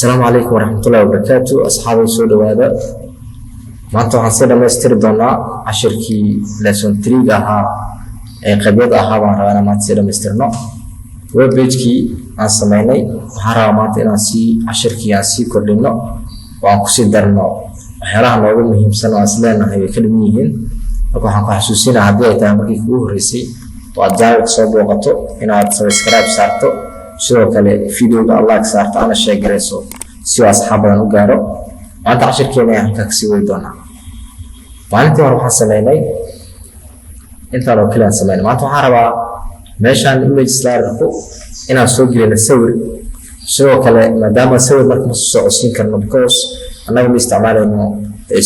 Asalaamu calaykum waraxmatullahi wabarakaatu. Asxaabay, soo dhowaada. Maanta waxaan sii dhammaystiri doonaa cashirkii lesson three-ga ahaa ee qabyada ahaa. Baan rabaa inaan maanta sii dhammaystirno webpage-kii aan sameynay. Waxaan rabaa maanta inaan sii cashirkii aan sii kordhino oo aan kusii darno waxyaalaha noogu muhiimsan oo aan isleenahay way ka dhiman yihiin. Marka waxaan ku xasuusinaa, haddii ay tahay markii kugu horreysay oo aad channelka soo booqato, inaad subscribe saarto, sidoo kale videoga aad like saarto, ana share garayso si uu asxaab badan u gaaro. Maanta cashirkeena ayaan halkaa kasii wadi doonaa. Maalintii hore waxaan sameynay intaan oo keliya aan sameynay. Maanta waxaan rabaa meeshaan image sliderku inaan soo gelino sawir. Sidoo kale, maadaama sawir marka ma soo socodsiin karno, because annaga ma isticmaalayno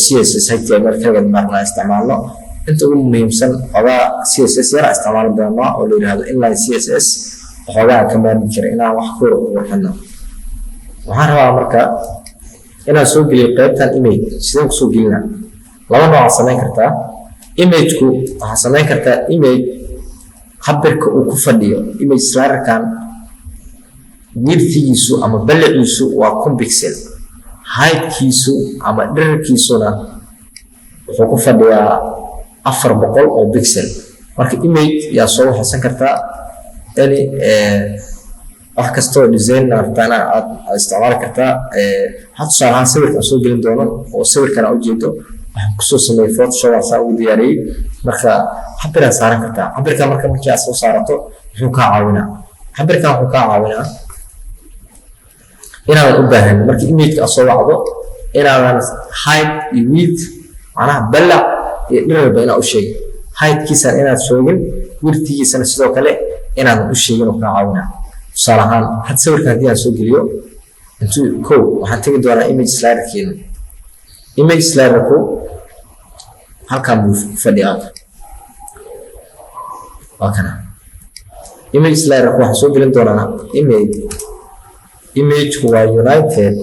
CSS, HTML kaligeed maarna isticmaalno. Inta ugu muhiimsan xoogaa CSS yar isticmaali doonaa oo la yidhaahdo inline CSS, waxoogaa ka maarmi kara inaan wax ku qurxino. Waxaan rabaa marka inaan soo geliyo qaybtan image. Sideen kusoo gelinaa? Laba nooc samayn kartaa. Imageku waxaa samayn kartaa image cabirka uu ku fadhiyo image sliderkan widthigiisu ama ballaciisu waa 1000 pixel, heightkiisu ama dhererkiisuna wuxuu ku fadhiyaa 400 oo pixel. Marka image yaa soo waxaysan kartaa, any wax kastoo design rabtaana aad isticmaali kartaa. Waxaa tusaale ahaan sawirka aan soo gelin doono oo sawirkan aan ujeedo waxaan kusoo sameeyey Photoshop, aan saa ugu diyaariyey. Marka cabiraad saaran kartaa. Cabirka marka markii aad soo saarato, muxuu kaa caawinaa cabirkan? Wuxuu kaa caawinaa inaadan u baahan marka imageka aad soo wacdo inaadan height iyo width, macnaha ballac iyo dhererba, inaad u sheegin. Heightkiisana inaad sheegin, widthgiisana sidoo kale inaadan u sheegin oo kaa caawinaa. Tusaale ahaan, had sawirkan haddii aan soo geliyo intuu kow, waxaan tegi doonaa image sliderkeena. Image sliderku halkan buu fadhiyaa, waa kana image sliderku. Waxaan soo gelin doonaa image. Imageku waa United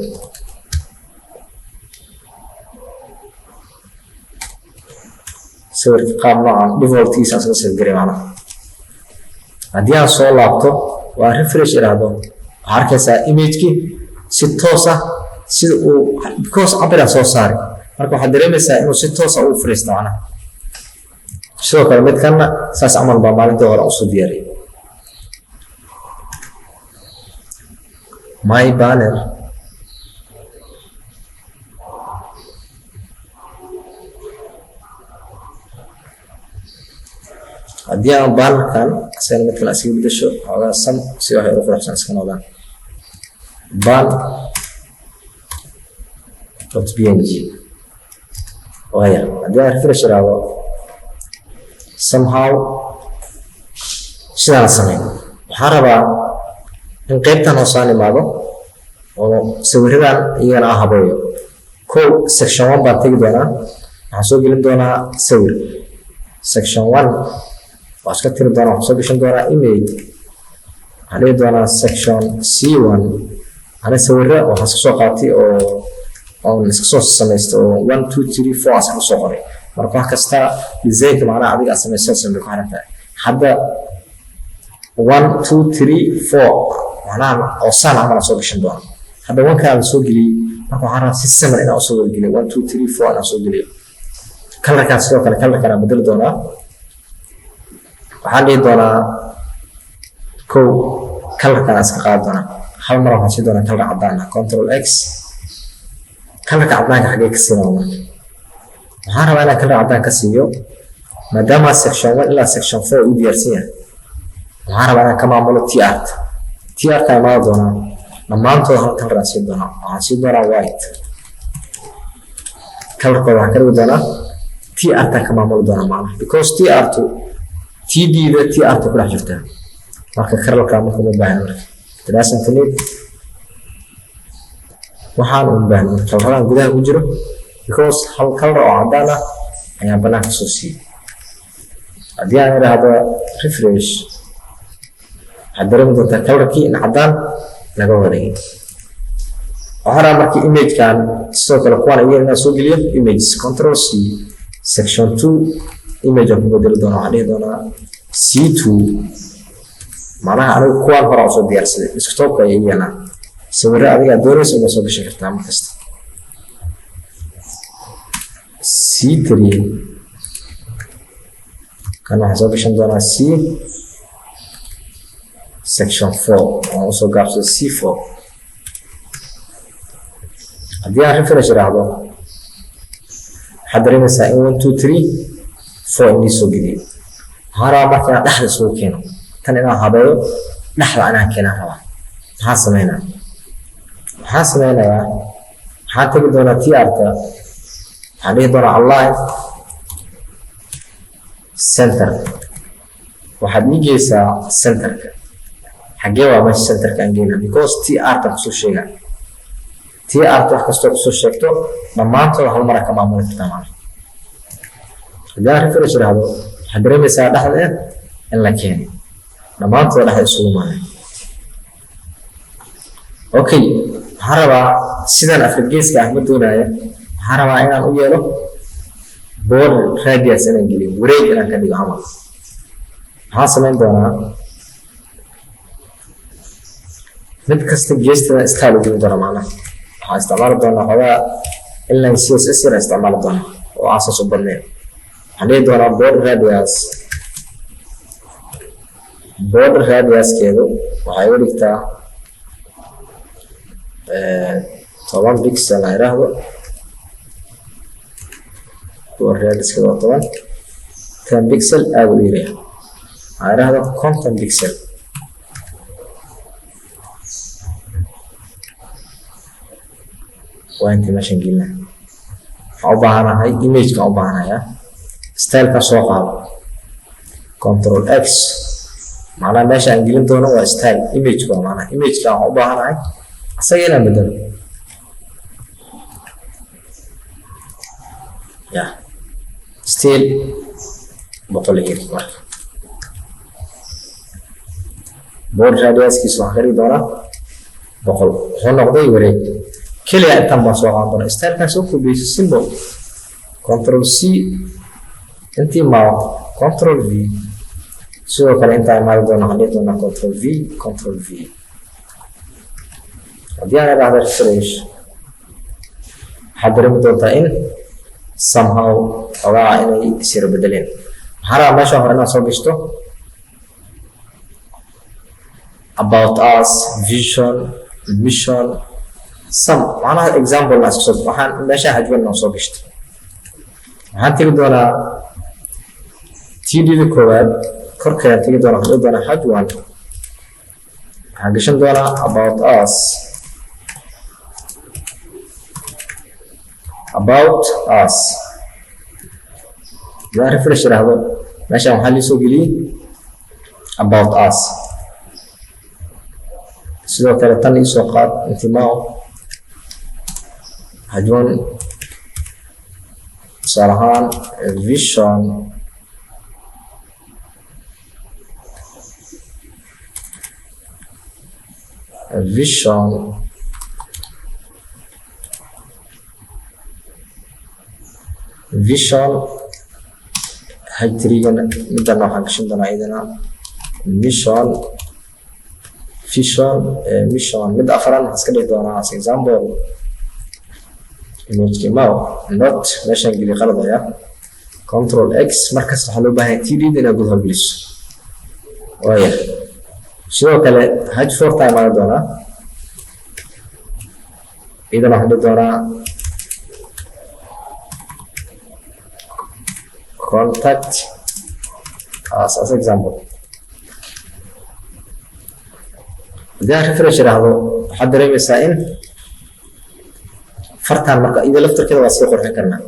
sawirka qaab noocan defaultkiisa aan soo save garay. Macnaha haddii aan soo laabto, waa refresh iraahdo, waxaa arkaysaa imagekii si toos ah sida uu, because cabiraan soo saaray. Marka waxaad dareemaysaa inuu si toos ah ugu fariisto macnaha. Sidoo kale midkanna saas camal baa maalintii hore usoo diyaariyay. My banner haddii aan bannerkan asagana mid kale isaga bedesho xoogaa sam si waxay u quruxsan iska noqdaan, ban.png. Waaya, haddii aan refresh iraahdo, somehow sidaan samayn. Waxaan rabaa in qaybtan hoosaan imaado oo sawiradan iyagana aan habeeyo. Kow, section one baan tegi doonaa, waxaan soo gelin doonaa sawir. Section one waa iska tiri doonaa, waxaan soo gashan doonaa image. Waxaan dhihi doonaa section C1. Ani sawira waxaan iska soo qaatay oo oon iska soo samaystay oo one, two, three, four aan iska soo qoray. Marka wax kasta designka macnaha adiga aad samaysan samay ku xiran tahay. Hadda one, two, three, four macnaha oo saan camal aan soo gashan doona. Hadda wanka aan soo geliyey, marka waxaan rabaa si siman inaan usoo wada geliyo, one, two, three, four inaan soo geliyo. Colorkaan sidoo kale, colorkaan aan bedeli doonaa. Waxaan dhihi doonaa kow, colorkaan aan iska qaadi doonaa. Hal mar waxaan sii doonaa color caddaan ah, Control X. Colorka caddaanka xaggee ka siinaa? Marka waxaan rabaa inaan color caddaan ka siiyo, maadaama section one ilaa section four uu diyaarsan yahay. Waxaan rabaa inaan ka maamulo t art. T art aan imaadi doonaa, dhammaantood hal color aan siin doonaa. Waxaan siin doonaa white colorkooda. Waxaan ka dhigi doonaa t art aan ka maamuli doonaa macnaha, because t art td-da t art ku dhex jirtaa. Marka colorka marka uma baahna, marka doesn't need, waxaan uma baahna marka coloradan gudaha ku jiro, because hal color oo caddaan ah ayaan banaanka soo siiyey. Haddii aan idhaahdo refresh, waxaad dareemi doontaa colorkii in caddaan laga wareegay. Waxaan rabaa marka imagekan sidoo kale kuwaan iyaga inaan soo geliyo images. Control C, section two image aan ku bedeli doonaa. Waxaan dhihi doonaa C2, macnaha anigu kuwaan hore usoo diyaarsaday, desktopka ayay yeelaan. Sawirro adigaa doonaysa uma soo gashan kartaa markasta. C3 kan waxaan soo gashan doonaa C section 4, waan usoo gaabsaday C4. Haddii aan refresh iraahdo, waxaad dareemaysaa in 1, 2, 3, 4 inii soo geliyay. Waxaan rabaa marka inaan dhexda isugu keeno tan, inaan habeeyo dhexda inaan keenaan rabaa. Maxaan sameynaa? Waxaan sameynayaa, waxaan tegi doonaa TR-ta, waxaan dhihi doonaa align center. Waxaad ii geysaa centerka. Xaggee waa meesha centerka aan geynaa? Because TR-ta kusoo sheegaa, TR-ta wax kastoo kusoo sheegto dhammaantood hal mara ka maamuli kartaa macna. Haddii aan refresh idhaahdo, waxaad dareemaysaa dhexda in la keenay, dhammaantood dhexda isugu imaanay. Okay, waxaan rabaa sidan afrigeeska ah ma doonaya. Waxaan rabaa inaan u yeelo border radius, inaan geliyo wareeg, inaan ka dhigo camal. Waxaan samayn doonaa mid kasta geestada style ugu doona macnaha. Waxaan isticmaali doonaa xoogaa inline CSS yar isticmaali doonaa oo aan saas u badnayn. Waxaan dhihi doonaa border radius, border radiuskeedu waxay u dhigtaa 10 pixel aan iraahdo. Border radiuskeedu waa 10, 10 pixel aada u yaraya. Waxaan iraahdo 50 pixel. Waa intii meeshan gelina. Waxaan u baahanahay imagekaan u baahanayaa, styleka soo qaado, Control X. Macnaha meesha aan gelin doono waa style imageka, waa macnaha imageka waxaan u baahanahay asaga inaan bedelo ya still 100 geli. Marka border radiuskiisa waxaan ka dhigi doonaa 100. Wuxuu noqday wareeg keliya. Intan baan soo qaadan doonaa, stylekan soo kobiyeyso, simple, Control C, intii mount, Control V. Sidoo kale intaa imaadi doona, waxaan dhihi doonaa Control V, Control V. Haddii aan idhaahdo refresh, waxaad dareemi doontaa in somehow xogaa inay isyara bedeleen. Waxaan rabaa meesha hore inaad soo gashto about us, vision, mission, some macnaha example na iska soo. Waxaan meesha hajwan inaan soo gashto. Waxaan tegi doonaa TD-da koowaad korkeedaan tegi doonaa. Waxaan dhihi doonaa H1, waxaan gashan doonaa about us. About us hadaan refresh idhaahdo, meeshaan waxaa lii soo geliyey about us. Sidoo kale tan iisoo qaad, intimao H1, tusaale ahaan vision, vision, vision. H3-gana midana waxaan gashan doonaa iyadana mission, vision, mission. Midda afaran waxaan iska dhihi doonaa as example image mao not meeshaan geli qalad ayaa. Control X. Markasta waxaa loo baahan yahay TD inaad gudaha geliso. Waaya, sidoo kale H4 time imaan doonaa, iyadana waxaan dhihi doonaa contact as example. Haddii aan refresh idhaahdo, waxaad dareemaysaa in fartaan marka iyada laftarkeeda waa sii qurxin karnaa.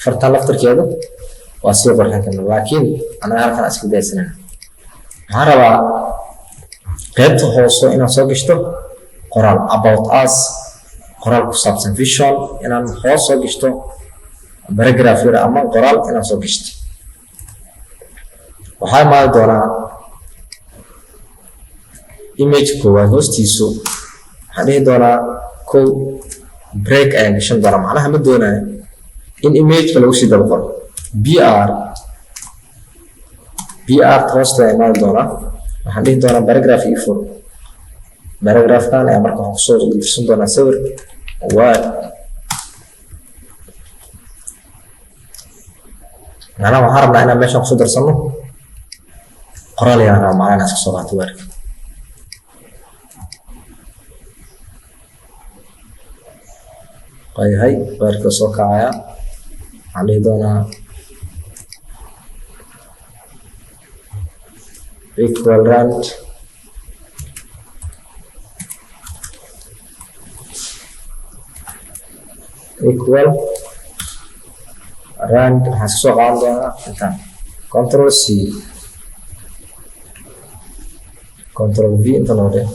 Fartaan laftarkeedu waa sii qurxin karnaa, laakiin anaga halkan iska daysanayna. Waxaan rabaa qaybta hoose inaan soo gashto qoraal about us, qoraal ku saabsan vision, inaan hoos soo gashto paragraph yar ama qoraal inaan soo gashto. Waxaa imaadi doonaa image koowaad hoostiisu. Waxaan dhihi doonaa kow break ayaan gashan doonaa. Macnaha ma doonayo in imageka lagu sii daba qoro. BR, BR hoosteeda imaadi doonaa. Waxaan dhihi doonaa paragraph ii fur. Paragraphkan ayaa marka waxaan kusoo dirsan doonaa sawir. Waa macnaha waxaan rabnaa inaan meeshan kusoo darsano qoraal ayaan rabaa, macnaha inaan iska soo qaato Wordka. Waayahay, Wordka soo kacaya. Waxaan dhihi doonaa equal rand, equal rand. Waxaan iska soo qaadan doonaa intaan, Control C, Control V, inta loo dheh.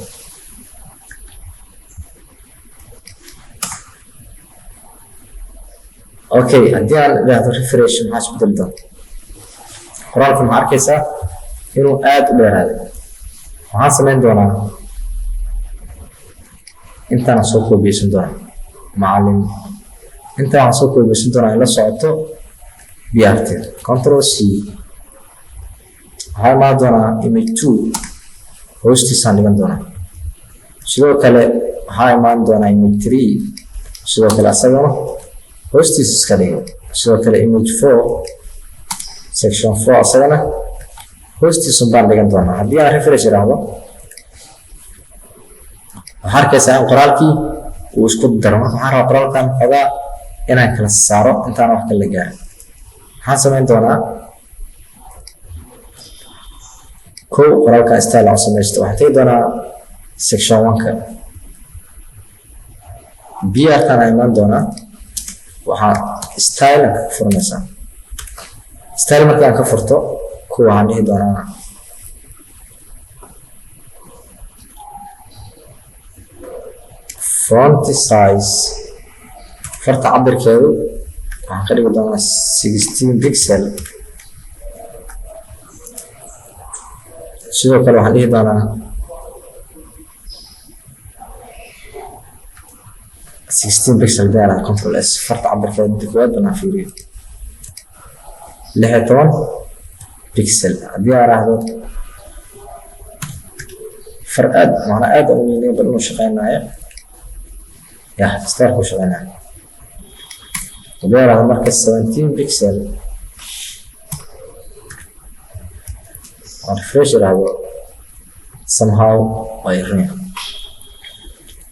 Okay, haddii aan idhaahdo refresh, maxaa isbedeli doona? Qoraalka maxaa arkaysaa inuu aada u dheeraaday. Waxaan samayn doonaa intaana soo koobiyeysan doonaa, macalin. Intaan waxaan soo koobiyeysan doonaa in la socoto BRT. Control C. Waxaa imaan doonaa image two, hoostiisaan dhigan doonaa. Sidoo kale waxaa imaan doonaa image three, sidoo kale asagana hoostiisa iska dhigo. Sidoo kale image four, section four, asagana hoostiisun baan dhigan doonaa. Haddii aan refresh idhaahdo, waxaa arkaysaa in qoraalkii uu isku daro. Marka waxaan rabaa qoraalkan xogaa inaan kala saaro intaan wax kala gaarin. Waxaan samayn doonaa, kow, qoraalkan style aan samaysto. Waxaan tegi doonaa section one-ka, BR-kan aan imaan doonaa. Waxaan style aan ka furanaysaa. Style markii aan ka furto, kuwa waxaan dhihi doonaa font size, farta cabirkeedu waxaan ka dhigi doonaa 16 pixel. Sidoo kale waxaan dhihi doonaa 16 pixel dala, Control S. Farta cabirkeeda koowaad banaan fiiriyo, 16 pixel. Haddii aan raahdo far aad macnaa aad aan u weynay, bal inuu shaqeynayo. Yah, stylku shaqeynayo. Haddii aan raahdo marka 17 pixel, aan refresh iraahdo, somehow waa run.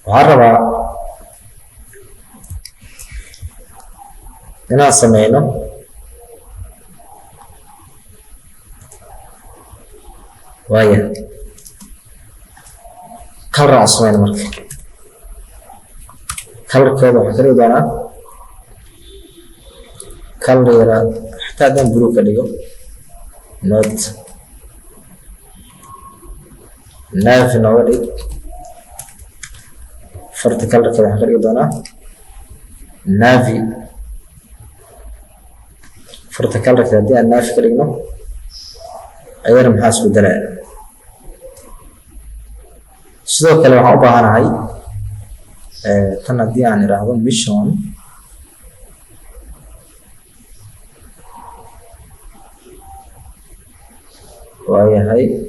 Waxaan rabaa inaan sameyno waaya color aan sameyno. Marka colorkeeda waxaan ka dhigi doonaa color yara, xataa haddaan blue ka dhigo, not navy nooga dhig. Farta colorkeeda waxaan ka dhigi doonaa navy. Farta colorkeeda haddii aan navy ka dhigno, ayadana maxaa isbedelaya? Sidoo kale waxaan u baahanahay tan haddii aan iraahdo mission. Waayahay.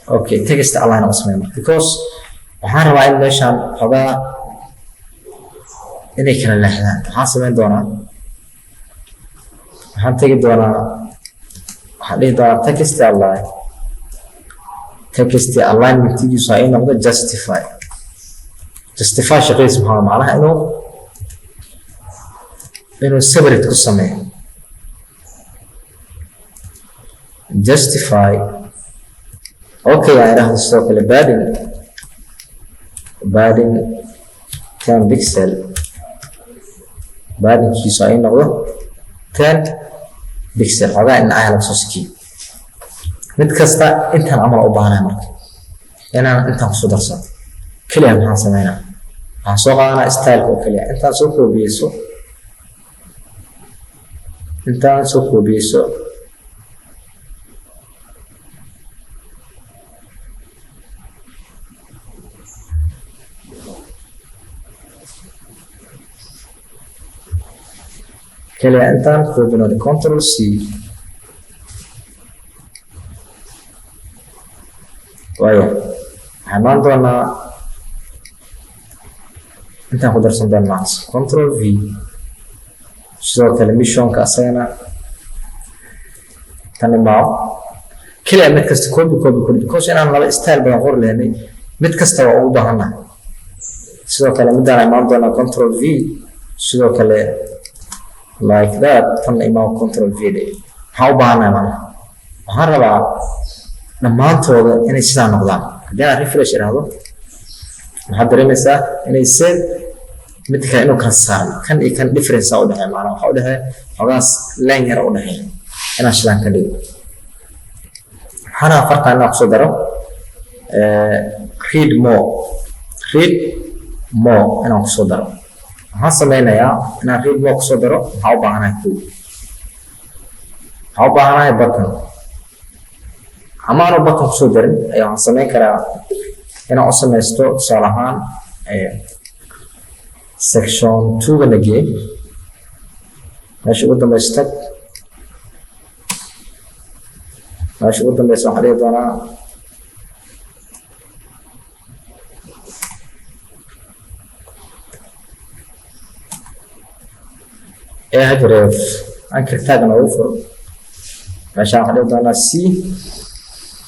Okay, text align aan sameeyo marka, because waxaan rabaa in meeshaan xogaa inay kala leexdaan. Waxaan sameyn doonaa, waxaan tegi doonaa, waxaan dhihi doonaa text align. Text alignmentigiisu ha ii noqdo justify. Justify shaqadiisa maxaa? Macnaha inuu separate ku sameeyo. Justify, okay, aan idhaahdo. Sidoo kale padding 10 pixel, paddingkiisu ha ii noqdo 10 pixel, xogaa dhinacaha laga soo sikiyo. Mid kasta intaan camal u baahanahay marka inaan intaan kusoo darsano keliya. Maxaan sameynaa? Waxaan soo qaadanaa styleka oo keliya. Intaan soo koobiyeyso, intaan soo koobiyeyso. Keliya intaan koobino, Control C. Waaya, waxaan imaan doonaa intaan ku darsan doonaa Control V. Sidoo kale missionka asagana tan imaaw keliya, mid kasta copy, copy, copy, because inaan laba style badan qori lehnay, mid kasta waa ugu baahannahay. Sidoo kale midaan imaan doonaa, Control V. Sidoo kale like that, tan imaan, Control V dhe. Maxaa u baahannahay? Macnaha waxaan rabaa dhammaantooda inay sidaa noqdaan. Haddii aan refresh idhaahdo, waxaad dareemaysaa inay same mid kale inuu kala saaran kan iyo kan, difference u dhexeeya. Macnaha waxaa u dhexeeya xogaas line yar u dhexeeya. Inaan sidaan ka dhigo, waxaana fartaan inaan kusoo daro "read more", "read more" inaan kusoo daro. Waxaan sameynayaa inaan "read more" kusoo daro. Waxaa u baahanahay kow, waxaa u baahanahay button. Ama aanu button kusoo darin ayaa waxaan sameyn karaa inaan u sameysto, tusaale ahaan, section two-ga nagee, meesha ugu dambeysa tag. Meesha ugu dambeysa waxaan dhihi doonaa a href, anchor tag noogu fur. Meeshaan waxaan dhihi doonaa c,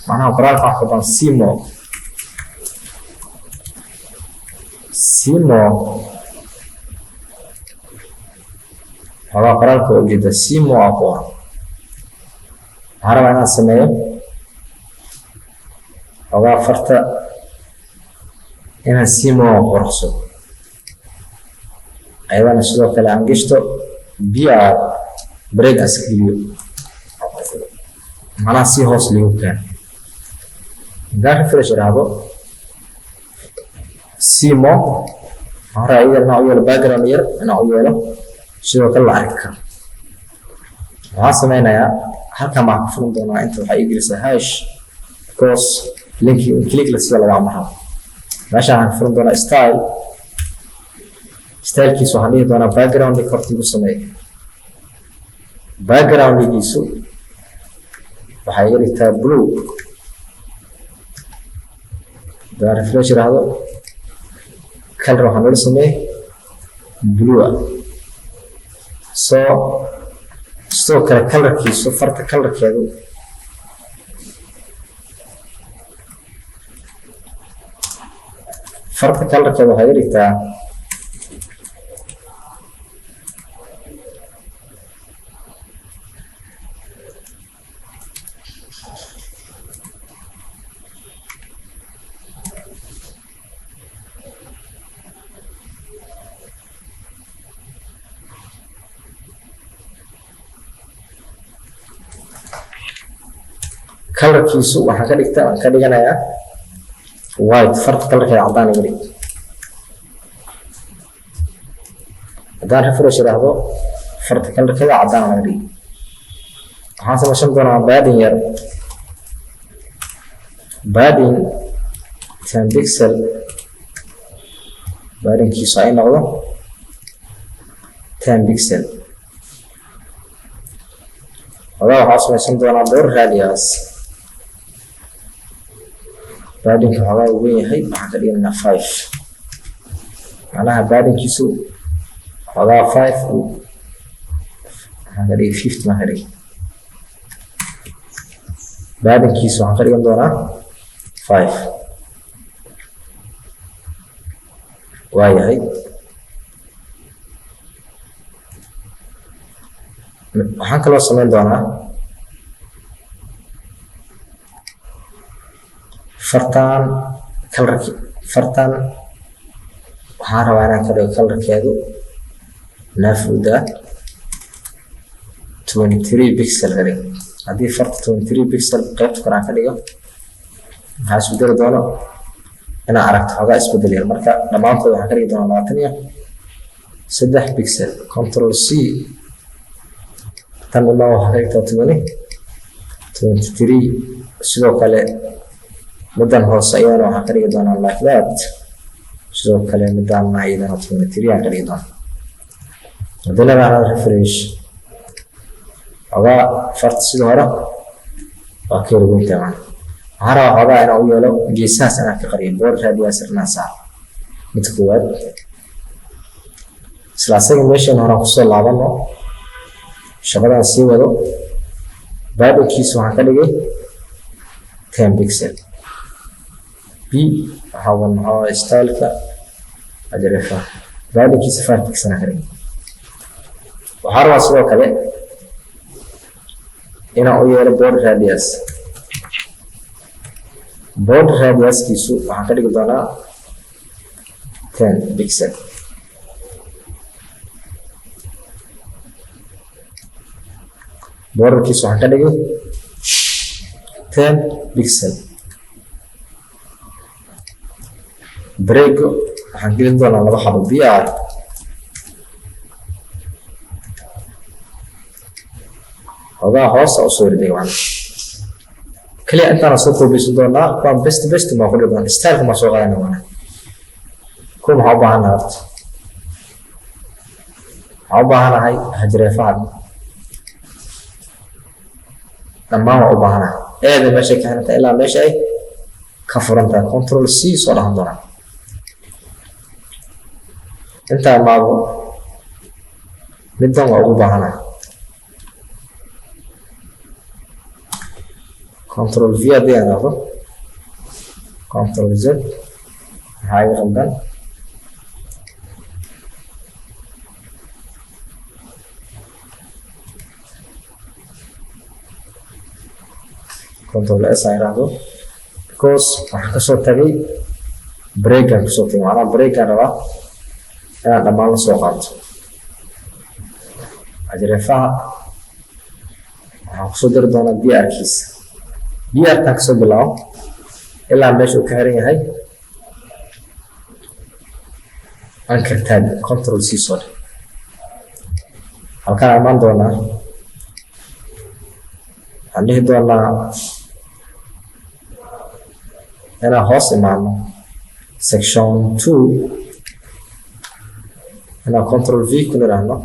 macnaha qoraalka wax badan, see more, see more. Xoogaa qoraalka waa ujeeda, see more aa ku qoran. Waxaan rabaa inaan sameeyo xoogaa farta inaan see more quruxsado ayadana. Sidoo kale aan gishto br, break aan iska geliyo, macnaha si hoos liigu keeno. Haddaan refresh idhaahdo, see more, waxaan rabaa iyadana inaan u yeelo background yar, inaan u yeelo sidoo kale la arki karo. Waxaan sameynayaa halkan baan ku furin doonaa. Inta waxaa ii gelisaa hash, because linki in click la sida laga amaro. Meeshaan waxaan ku furin doonaa style. Stylekiisu waxaan dhihi doonaa background horta igu sameey. Backgroundgiisu waxay iga dhigtaa blue. Haddaan refresh idhaahdo, color waxaa noola sameeyey blue ah. So sidoo kale colorkiisu, farta colorkeedu, farta colorkeedu waxay iga dhigtaa colorkiisu, waxaan ka dhigta ka dhiganayaa white. Farta colorkeeda caddaan iga dhig. Haddaan refresh idhaahdo, farta colorkeeda caddaan laga dhigi. Waxaan samaysan doonaa padding yar, padding 10 pixel. Paddingkiisu ay noqdo 10 pixel. Xogaa waxaa samaysan doonaa border radius. Paddingka xoogaa uu weyn yahay, waxaan ka dhiganaynaa 5. Macnaha paddingkiisu xoogaa 5, waxaan ka dhigay 50 baan ka dhigay. Paddingkiisu waxaan ka dhigan doonaa 5. Waayahay, waxaan kaloo samayn doonaa fartan colorki. Fartan waxaan rabaa inaan ka dhigo colorkeedu nafuda 23 pixel ka dhig. Haddii farta 23 pixel qaybta kore aan ka dhigo, maxaa isbedeli doono? Inaa aragto xoogaa isbedel yar. Marka dhammaantood waxaan ka dhigi doonaa 23 pixel. Control C. Tan imaa waxaa ka dhigtaa 23. Sidoo kale middan hoose iyadana waxaan ka dhigi doonaa like that. Sidoo kale middaanna iyadana 23 aan ka dhigi doonaa. Haddii la refresh, xoogaa farta sida hore waa ka yar weyntahay. Macna Waxaan rabaa xoogaa inaan u yeelo geesahaas inaan ka qariyo, border radius inaan saaro. Midka koowaad, isla asaga meeshan horaan kusoo laabano, shaqadaan sii wado. Paddingkiisa waxaan ka dhigay 10 pixel. B waxaa maxaa styleka ajrefa, paddingkiisa 5 pixel aan ka dhigay. Waxaa rabaa sidoo kale inaan u yeelo border radius. Border radiuskiisu waxaan ka dhigi doonaa 10 pixel. Borderkiisu waxaan ka dhigay 10 pixel. Breako waxaan gelin doonaa laba xabo br. Xoogaa hoosa usoo riday macna kaliya intaana soo koobeysan doonaa. Kuwaan best best baan ku dhigi doonaa, styleka maan soo qaadana macna. Kuwa maxaa u baahanahay horta? Waxaan u baahanahay href-aha dhammaan waa u baahanahay. Eeda meeshay ka xirantahay ilaa meesha ay ka furan tahay, Control C soo dhahan doonaa. Intaa maado middan waa ugu baahanahay, Control V haddii aan idhaahdo, Control Z, maxaa iga qaldan? Control S aan idhaahdo, because waxaan kasoo tagay breakaan kasoo tagay. Macnaha breakaan rabaa inaan dhammaan la soo qaato. Href-aha waxaan kusoo dari doonaa br-kiisa. Br-tan kasoo bilaabo ilaa meesha uu ka xiran yahay anchor tag, Control C soo dhig. Halkaan imaan doonaa, waxaan dhihi doonaa inaan hoos imaano section two, inaan Control V ku niraahno.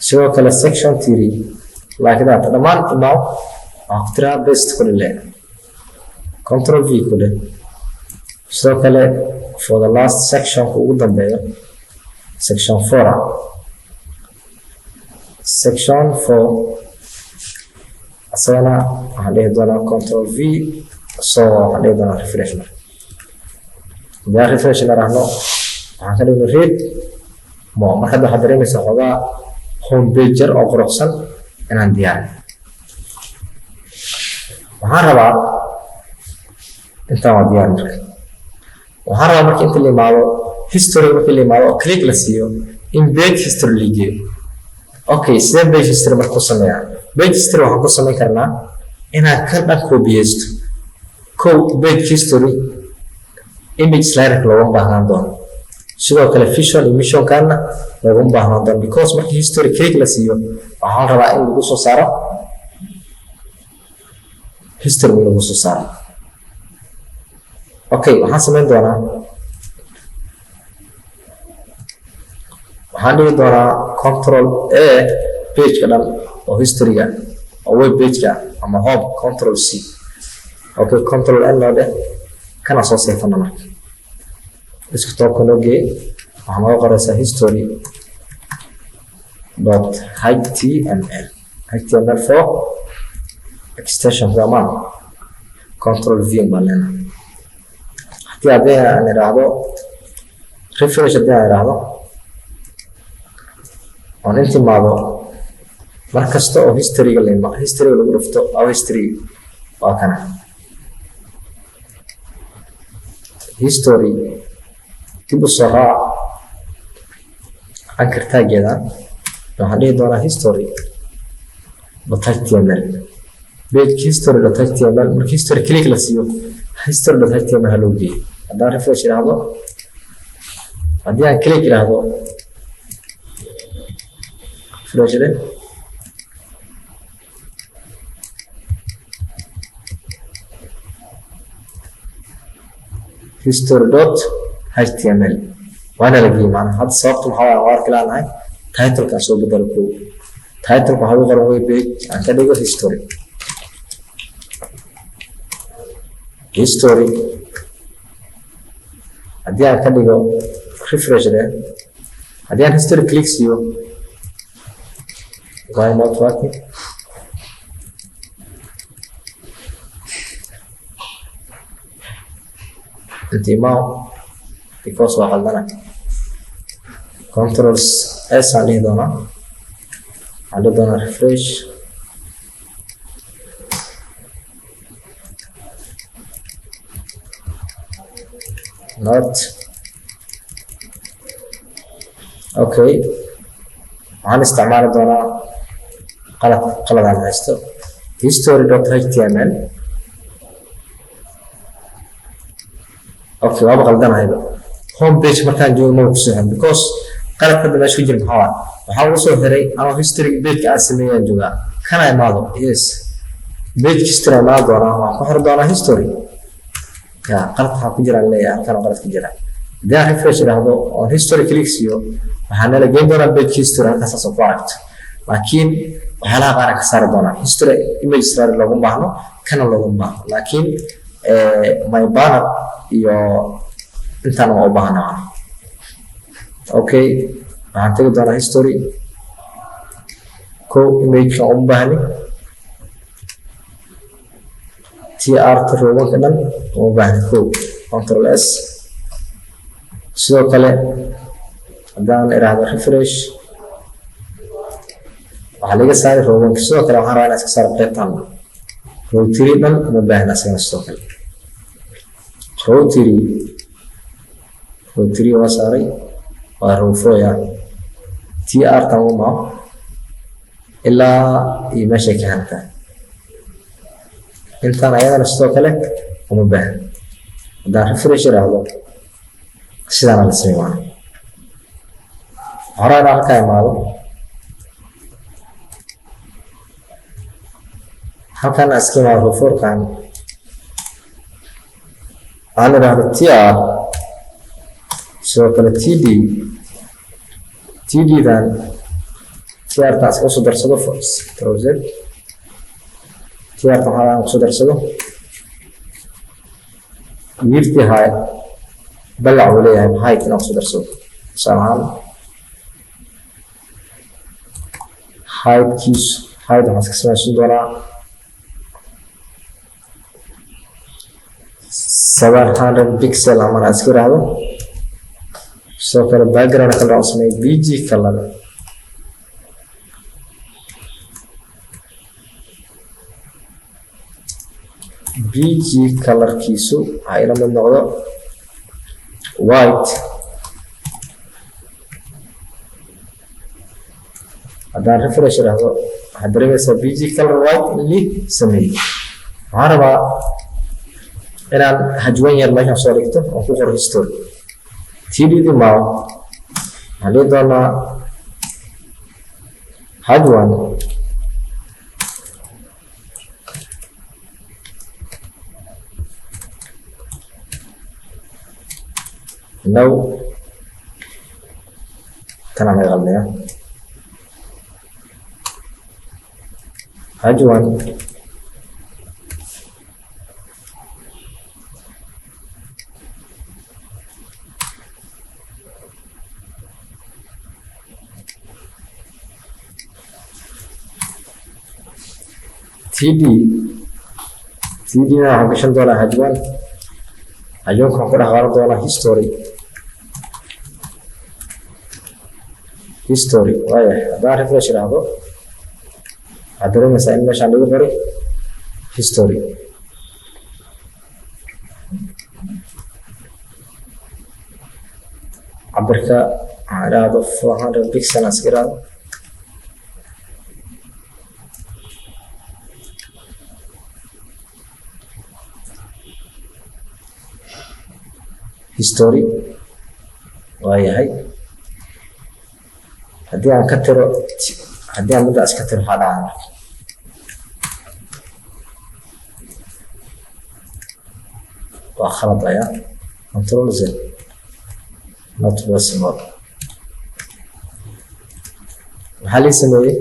Sidoo kale section three, like that. Dhammaan imaaw, waxaa ku tiraa paste ku dhile, Control V ku dheh. Sidoo kale for the last sectionka ugu dambeeyo, section four ah, section four asagana waxaan dhihi doonaa Control V. So waxaan dhihi doonaa refresh. Marka haddii aan refresh niraahno, waxaan ka dhignay read more. Marka hadda waxaad dareemaysaa xoogaa home page yar oo quruxsan inaan diyaarin. Waxaan rabaa intaan waa diyaar. Marka waxaan rabaa marka inta la imaado history, marka la imaado oo click la siiyo, in page history la geeyo. Okay, sidee page history marka ku sameeyaa? Page history waxaan ku samayn karnaa inaan kan dhan koobiyeysto. Kow, page history image sliderka loogama baahnaan doono. Sidoo kale vision iyo missionkaana loogama baahnaan doono, because markii history click la siiyo, waxaan rabaa in lagu soo saaro history, in lagu soo saaro. Okay, waxaan samayn doonaa, waxaan dhigi doonaa Control A, pageka dhan oo historyga oo web pageka ama home, Control C. Okay, Control N noo dheh, kana soo seefana. Marka desktopka noo geey, waxaa nooga qoraysaa history.html, HTML for extension wamaan. Control V baan leenahay. Haddii aan idhaahdo refresh, haddii aan idhaahdo oon inta imaado, mar kasta oo historyga la historyga lagu dhufto aw history waa kana history. Dib u soo raac anchor taggeeda, waxaan dhihi doonaa history.html, page history.html. Marka history click la siiyo, history.html ha loo geeyo. Haddaan refresh idhaahdo, haddii aan click idhaahdo, refresh dheh, history.html waana la geeyey. Macnaha hadda sababta maxaa waaye? Waan arki laanahay titleka aan soo bedelo. Kow, titleka waxaa ugu qoran web page, aan ka dhigo history. History haddii aan ka dhigo, refresh leh, haddii aan history click siiyo, why not working? Intimaw because waa qaldana. Control S aan dhihi doonaa, waxaan dhihi doonaa refresh. Not okay. Waxaan isticmaali doonaa qalad, qalad aan haysto, history.html. Okay, waaba qaldanahayba. Home page markaan joogo maba kusoo xirin because qalad hadda meesha ku jira. Maxaa waay? Waxaa ugu soo xiray anoo history pageka aan sameeyaan joogaa. Kana imaado, yes, page history imaan doonaa, waxaan ku xiri doonaa history. Ya, qalad waxaa ku jiraan leeyahay, halkan qalad ku jira. Haddii aan refresh idhaahdo oon history click siiyo, waxaa nala geyn doonaa page history, halkaas oo ku aragto. Laakiin waxyaalaha qaar aan ka saari doonaa. History image story looguma baahno, kana looguma baahno, laakiin my banner iyo intaan waa u baahana. Okay, waxaan tegi doonaa history. Ko imageka uma baahni, tr ta row one-ka dhan uma baahni. Ko Control S. Sidoo kale haddaan iraahdo refresh, waxaa laga saari row one-ka. Sidoo kale waxaan rabaa inaan iska saaro qaybtan row three dhan, uma baahna asagana. Sidoo kale row three, row three waa saaray, waa row four. Ya, tr tan uma ilaa iyo meeshay ka hantaa intaan ayadana sidoo kale uma baahna. Haddaan refresh iraahdo, sidaana la samey. Maana hore inaan halkaa imaado, halkan aan iska imaado, row four-kan aan idhaahdo tr, sidoo kale td, td-dan tr taan iskaga soo darsado, Control Z, tr tan waxaa aan kusoo darsado width, height, balac uu leeyahay, height inaan kusoo darsado. Tusaale ahaan heightkiisu, height waxaan iska samaysan doonaa 700 pixel amana iska yiraahdo. Sidoo kale background color aan sameeyo bg color bg colorkiisu ha ila mid noqdo white. Haddaan refresh idhaahdo, waxaad dareemaysaa bg color white in li sameeyey. Waxaan rabaa inaan h1 yar meeshaan soo dhigto oon ku qoro history. Tdd maw waxaan dhihi doonaa h1. No, tanaa naga qaldaya. H1 td, td na waxaan gashan doonaa h1. H1-ka waxaan ku dhex qaadan doonaa history. History waaya. Haddaan refresh idhaahdo, waxaad dareemaysaa in meeshaan lagu qoray history. Cabirka waxaan idhaahdo 400 pixel aan iska idhaahdo. History waayahay. Haddii aan ka tiro, haddii aan middaas ka tiro, waxaa dhacaa marka waa khalad ayaa. Control Z, not possible. Maxaa lii sameeyey?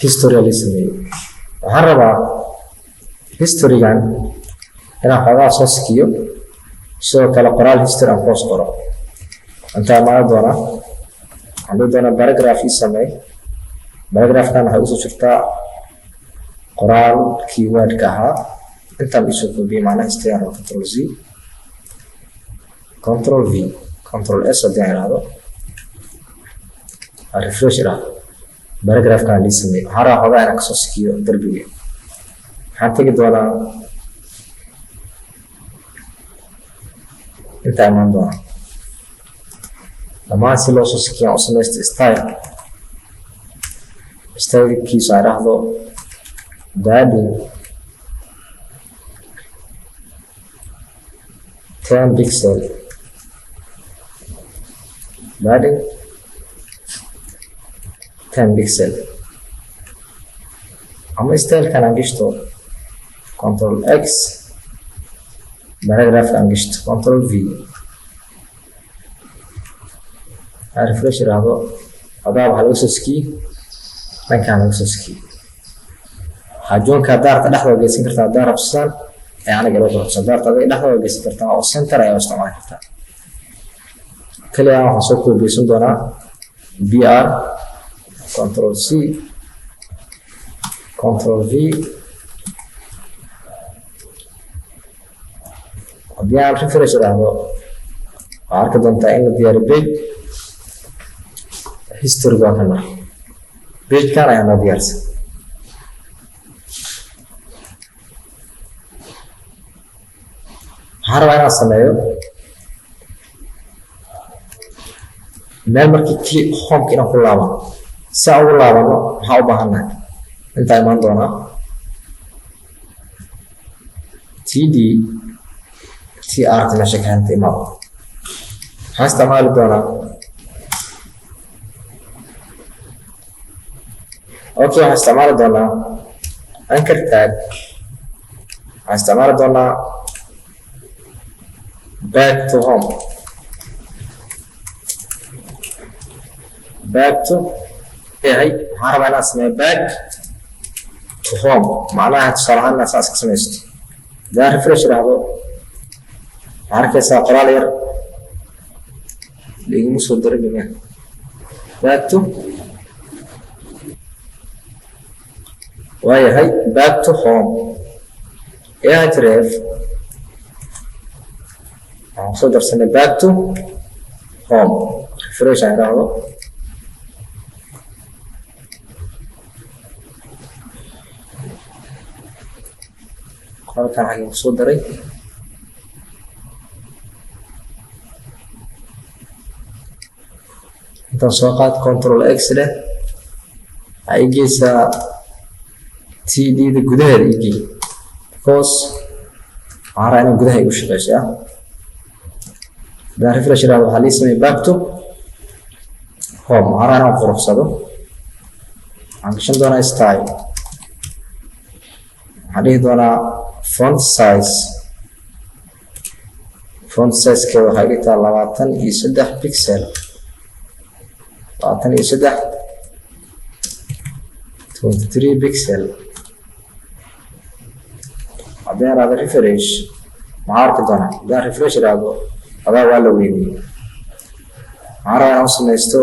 History lii sameeyey. Waxaan rabaa historygan Inaan xoogaa soo sikiyo, sidoo kale qoraal history aan kuhoos qoro. Intaa imaan doonaa, waxaan dhihi doonaa paragraph ii sameey. Paragraphkan waxay usoo jirtaa qoraal keywordka ahaa. Intaan isoo koobiyey, macnaha history aan rabo. Control C, Control V, Control S haddii aan idhaahdo, aan refresh idhaahdo, paragraphkan lii sameey. Waxaan rabaa xoogaa inaan kasoo sikiyo darbiga. Waxaan tegi doonaa, intaa imaan doonaa. Dhammaan si loo soo sikiyo aan u samaysta style. Stylekiisu aan idhaahdo padding 10 pixel, padding 10 pixel. Ama stylekan aan gishto, Control X, paragraphka aan gishto, Control V, aan refresh idhaahdo, xogaa waxaa laga soo sikiyey, dhankaan laga soo sikiyey. Xaajoonka daarta dhexdooda geysan kartaa daar rabsaan ee aniga loo quruxsan. Daarta adiga dhexdooda geysan kartaa oo center ayaa u isticmaali kartaa. Kaliya waxaan soo koobiyeysan doonaa br, Control C, Control V. Haddii aan refresh idhaahdo, waxaa arki doontaa in la diyaariyo page history. Waa kan marka pagekan ayaa noo diyaarsan. Waxaan rabaa inaan sameeyo meel markii kli homeka inaan ku laabano. Si aan ugu laabano, maxaa u baahannahay? Intaa imaan doonaa, td tr ta meesha ka henta imaado. Waxaan isticmaali doonaa, okay, waxaan isticmaali doonaa anchor tag. Waxaan isticmaali doonaa back to home, back to yahay. Waxaan rabaa inaan sameeyo back to home, macnaha tusaale ahaan inaad saas ka samaysto. Haddaan refresh idhaahdo, waxaa arkaysaa qoraal yar liguma soo darin. Back to waayahay, back to home, href waxaan kusoo darsanay back to home. Refresh aan idhaahdo, qoraalkan xagee kusoo daray? Intaan soo qaad, Control X leh, waxaa ii geysaa td da gudaheeda ii gey, because waxaan rabaa inaan gudaha igu shaqeyso. Ah, haddaan refresh idhahdo, waxaa lii sameeyey back to home. Waxaan rabaa inaan quruxsado. Waxaan gashan doonaa style. Waxaan dhihi doonaa font size. Font sizekeeda waxay dhigtaa 23 pixel, 23, 23 pixel. Haddii aan idhaahdo refresh, maxaa arki doonaa? Haddii aan refresh idhaahdo, adaa waa la weyniyey. Waxaan rabaa inaan samaysto,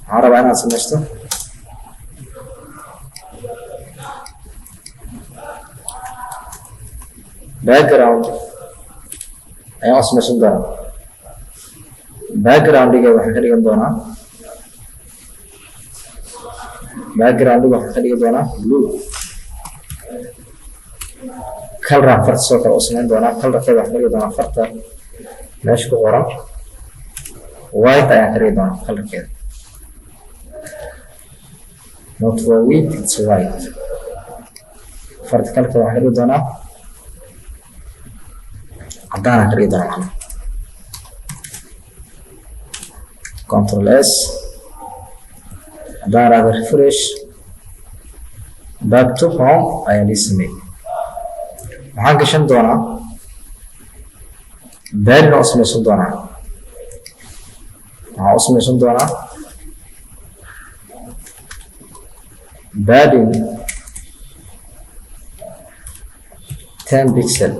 waxaan rabaa inaan samaysto background ayaan u samaysan doonaa. Backgroundiga waxaan ka dhigan doonaa, backgroundiga waxaan ka dhigi doonaa blue. Coloraan farta sidoo kale u samayn doonaa. Colorkeeda waxaan ka dhigi doonaa, farta meesha ku qoran, white ayaan ka dhigi doonaa colorkeeda. Not for white, it's white. Farta colorkeeda waxaan ka dhigi doonaa caddaan aan ka dhigi doonaa macnaha. Control S, haddaan idhaahdo refresh, back to home ayaa lii sameeyey. Waxaan gashan doonaa padding u samaysan doonaa. Waxaan u samaysan doonaa padding 10 pixel,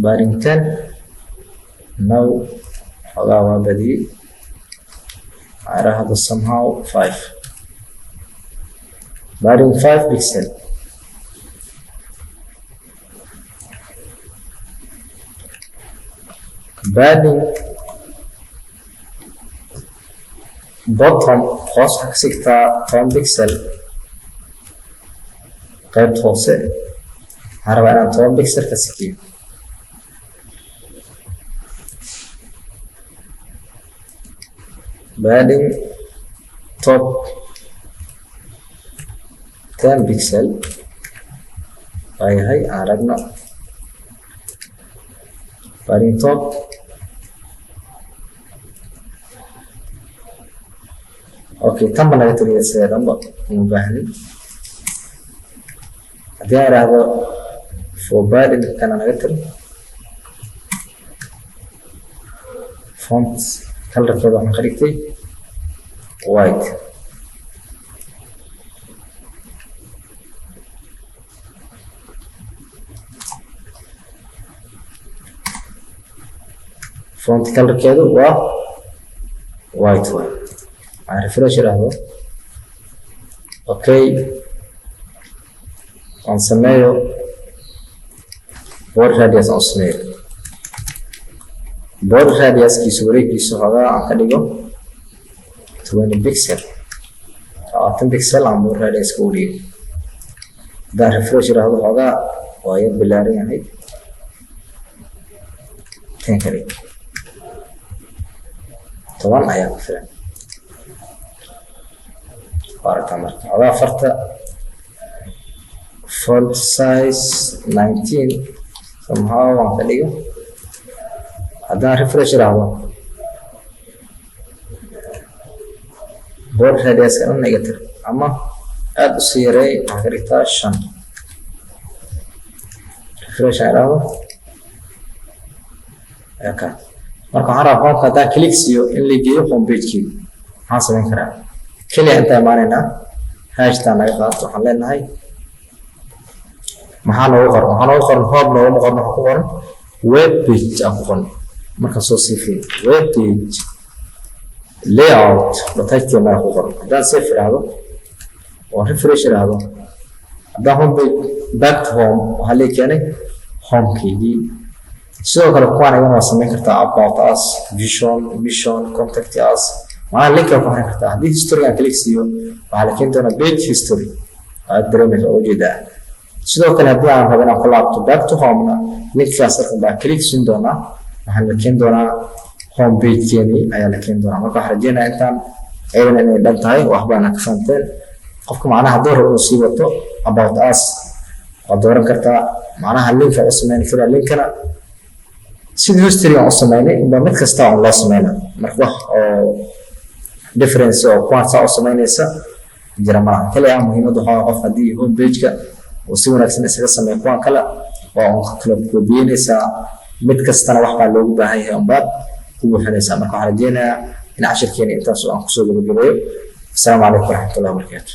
padding 10. No, xogaa waa badiyey. Waxaa somehow 5, padding 5 pixel. Padding bottom, hoos waxaa ka sigtaa 10 pixel. Qaybta hoose waxaan rabaa inaan 10 pixel ka sikiyo. Padding top 10 pixel waayahay. Aan aragno padding top. Okay, tan ba naga taliya, sidee dhanba uma baahnin. Haddii aan idhaahdo for padding, kana naga tiri. Font colorkeeda waxaan ka dhigtay white. Font colorkeedu waa white waay. Waxaan refresh idhaahdo. Okay, aan sameeyo border radius, aan u sameeyo border radiuskiisu, wareegiisu xoogaa aan ka dhigo 20 pixel, 20 pixel aan border radiuska u dhigo. Haddaan refresh idhaahdo, xoogaa waa yar bilaaran yahay. 10 ka dhig, 10 ayaa ku filan. Waa aragtaa. Marka xoogaa farta font size 19 somehow aan ka dhigo. Haddaan refresh idhaahdo, border radiuska dhan iga tir ama aada usii yareey, waxaa ka dhigtaa 5. Refresh aan idhaahdo. Ka marka waxaan rabaa homeka haddaan click siiyo in la geeyo home pagekeyga. Maxaan samayn karaa? Keliya intaa imaanaynaa, hashtaa naga qaato. Waxaan leenahay, maxaa noogu qoran? Waxaa noogu qoran home noogama qoran, waxaa ku qoran web page aan ku qoran. Markaan soo sii web page layout .html ku qoran. Haddaan save idhaahdo oo refresh idhaahdo, haddaan home page, back to home, waxaa lee keenay homekeygii. Sidoo kale kuwaan ayagana waa samayn kartaa: about us, vision, mission, contact us. Macnaha linka ku xiran kartaa. Haddii history aan click siiyo, waxaa la keeni doonaa page history, aad dareemaysa oo ujeedaa. Sidoo kale haddii aan rabo inaan ku laabto back to home-na, linkaas halkan baa click siin doonaa, waxaan la keeni doonaa home page-keenii ayaa la keeni doonaa. Marka waxaan rajeynayaa intaan ayadana inay dhan tahay, waxbaana ka fahamteen. Qofka macnaha hadduu rabo inuu sii wato about us, waad dooran kartaa. Macnaha linka u sameyn karaa, linkana sidii history aan u sameynay inba mid kasta on loo sameyna. Marka wax oo difference oo kuwaan saa u sameynaysa jira malaha. Kaliya muhiimadda waxaa qof haddii home page-ka uu si wanaagsan isaga sameeyo, kuwaan kale waa un kala koobiyeynaysaa. Mid kastana wax baa loogu baahan yahay unbaad ku buuxinaysaa. Marka waxaan rajeynayaa in cashirkeena intaas aan kusoo gabagabeeyo. Asalaamu calaykum waraxmatullahi wabarakaatu.